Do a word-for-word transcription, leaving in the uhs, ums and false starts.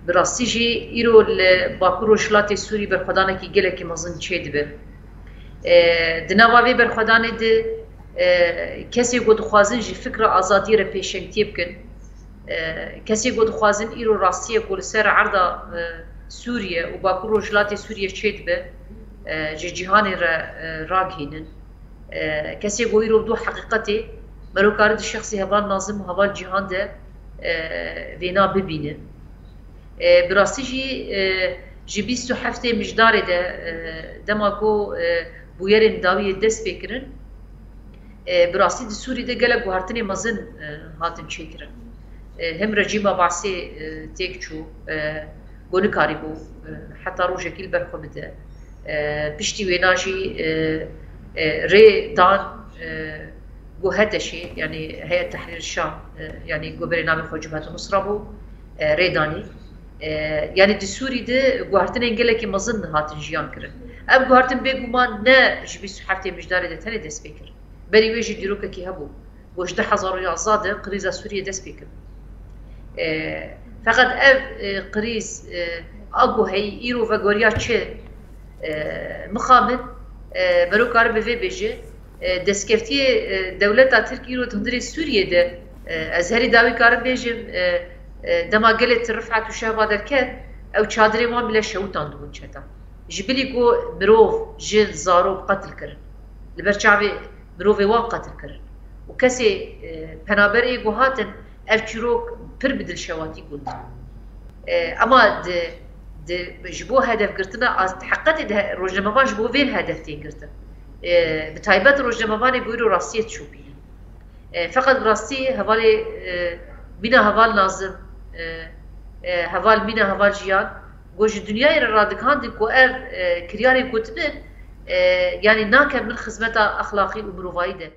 Bi rastî jî îro li Bakur Rojhilatê Sûrî berxwedanekî gelekî mezin çêdibe. E, di nava vê berxwedanê de, e, kesê ku dixwazin ji fikra azadiyê re pêşengtiyê bikin, e, kesê ku dixwazin îro rastiyê ku li ser erda, e, Sûriye û Bakur Rojhilatê Sûriye çêdibe, e, ji cîhanê re, e, ragihînin. E, kesê ku îro du heqîqetê mero kare di şexsê heval Nazim û heval Cîhan de, e, vêna bibîne. E, bi rastî jî, e, ji bîst û heftê Mijdarê de, e, dema ku, e, bûyerên dawiyê dest pê kirin, e, bi rastî di Sûrî de gelek guhertinê mezin, e, hatin çêkirin. E, hem rejîma Basê, e, têk çû, e, ku nikarîbû, e, heta rojekî li ber xwe bide. E, piştî wêna jî, e, e, rê dan, e, ku HTŞê, yanî Heyet Tehrîr Şam, e, yanî ku berê navê xwe Cibhet Nusra bû, e, rê danî. E, yanî di Sûrî de guhertinên gelekî mezin hatin jiyan kirin. Ev guhertin bêguman ne ji bîst û heftê Mijdarê de tenê dest pê kir. Berî wê jî dîrokekî hebû. Ku ji du hezar û yazdeh de krîza Sûriyê dest pê kir. E, feqet ev, e, krîz, e, a ku heyî îro vegoriya çi? E, mixabin, e, mero karibe vê bêje, e, destkeftiyê, e, dewleta Tirk îro di hundirê Sûriyê de, e, ez herî dawî karim bêjim, e, e, dema gelê Til Rifet û Şehba derket, ew çadirê wan bile şewitandibûn çetan. Ji bilî ku mirov, jin, zarok qetil kirin. Li ber çavê mirovê wan qetil kirin. Û kesê, e, penaber ê ku hatin, ev çîrok pir bi dilşewatî gotin. E, ema di, di, ji bo hedefgirtina az-, heqetê de rojnamevan ji bo vê hedef tên girtin. E, bi taybet rojnamevanê ku îro rastiyê dişopînin. E, feqet bi rastî hevalê, e, mîna heval Nazim, e, e, heval mîna heval Jiyan, ku ji dinyayê re radigihandin ku ev, e, kiryarê gotibin, e, yanî nakem min xizmeta exlaqî û mirovayî de.